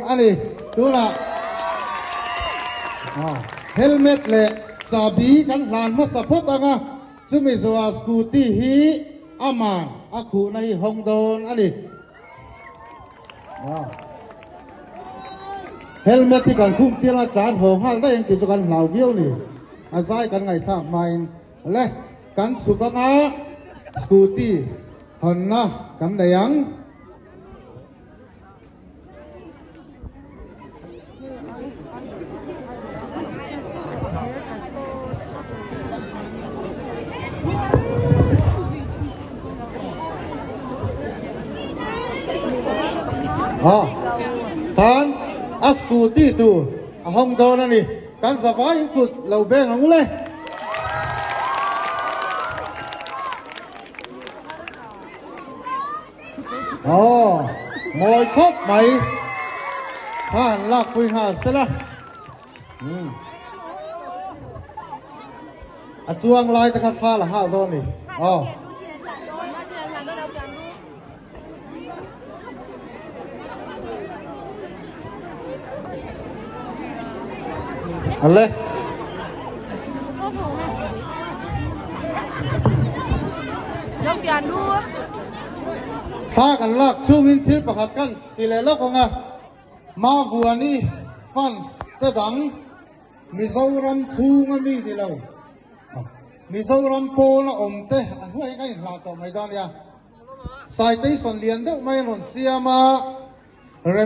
A ni, tunah helmet leh chahbi kan hlan hmasa phawt ang a, chumi zawhah scooty hi aman a khuhna hi hawng dawn a ni. Helmet hi kan khum tir a, tlan haw nghal daih ang tih chu kan hlau viau ni. A zai kan ngaihthlak hmain le kan chhuk ang a, scooty hawnna kan nei ang. Khan a scooty tur a hawng dawn a ni. Kan zavaiin kut lo beng ang ule. Aw, ngawi khawp mai. Kha han lakpui nghal sela. Hmm. A chuang lai te kha thla la nghal dawn ni. Aw. Ale. Thla kan lak chungin thil pakhat kan ti leh lawk ang a, Mavuani fans te dang Mizoram chhunga mi ni lo, Mizoram pawna awm te a hnuai kan inhlah tawh mai dawn nia. Citation lian deuh mai an rawn siam a.